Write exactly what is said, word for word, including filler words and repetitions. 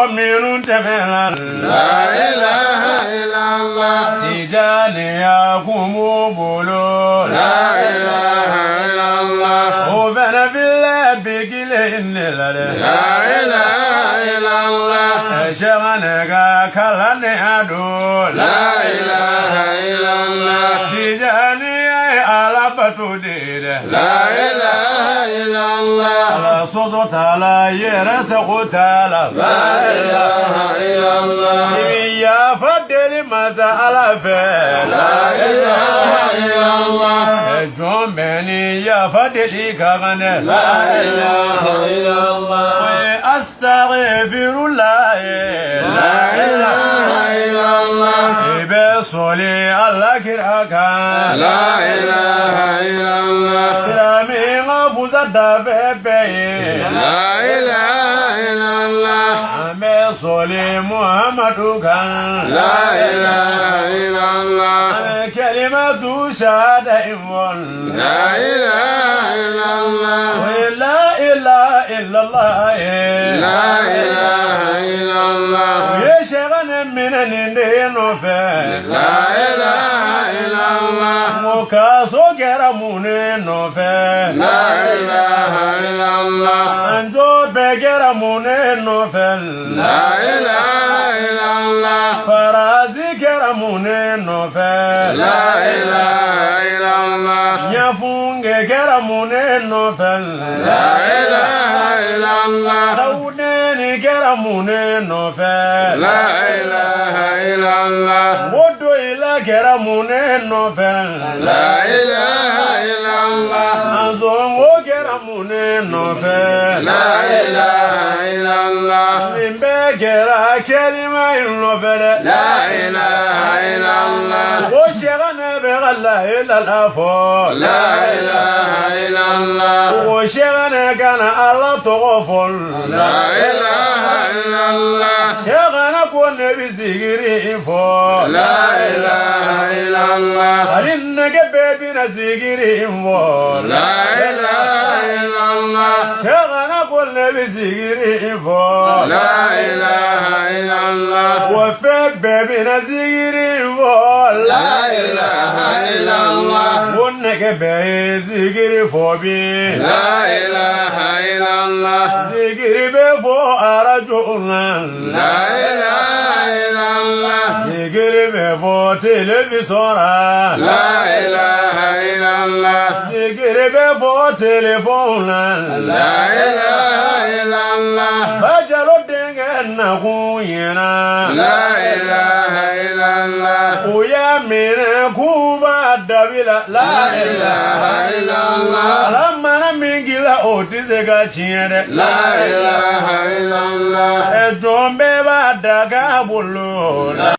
Mu'minun temela. La ilaha illallah. Tijaniya kumu bulu. La ilaha illallah. O bana bile bigile innelare. La ilaha illallah. Shagane ga kalane adu. La ilaha illallah. Tijaniya ala batu. La ilaha illallah. Ala sozo tala yere seko tala. La ilaha illallah. Ibi ya fadeli maza ala fe. La ilaha illallah. E jomeni ya fadeli kagane. La ilaha illallah. Astaghfirullah. La ilaha illallah. Ibe soli Allah kiraka. La ilaha illallah. Kirami mafuza da bebe. La ilaha illallah. Ame soli Muhammadu kan. La ilaha illallah. Ame kalimatu shahada imon. La ilaha illallah. La ilaha illallah. La ilaha illallah. Ye shagane mina ninde no fe. La ilaha illallah. Mo kaso gera mune no fe. La ilaha illallah. Anjo be gera mune no fe. La ilaha illallah. Farazi gera mune no fe. La ilaha illallah. Nyafunge gera mune no fe. La ilaha illallah. Neni kera mune no fe. La ilaha illallah. Wodo ila kera mune no fe. La ilaha illallah. Azongo kera mune no fe. La ilaha illallah. Mimbe kera kelima no fe. La ilaha illallah. Wo shegane be la ilaha fo. La ilaha illallah. Wo shegane kana Allah togo fo. La ilaha illallah. Shegana ko nebi zigiri fo. La ilaha illallah. Arin nege bebi na zigiri fo. La ilaha illallah. Shegana ko nebi zigiri fo. La ilaha illallah. Wo fe bebi na zigiri fo. La ilaha illallah. Wo nege be zigiri fo bi. La ilaha illallah. Zikiri be fo arajo unna. La ilaha illallah. Zikiri be fo televisora. La ilaha illallah. Zikiri be fo telefona. La ilaha illallah. Bajalo denge na kuyena. La ilaha illallah. Uya mine kuba dabila. La ilaha illallah. Alamana mingila oti zega chiere. La ilaha illallah. E jombe ba daga bulu. La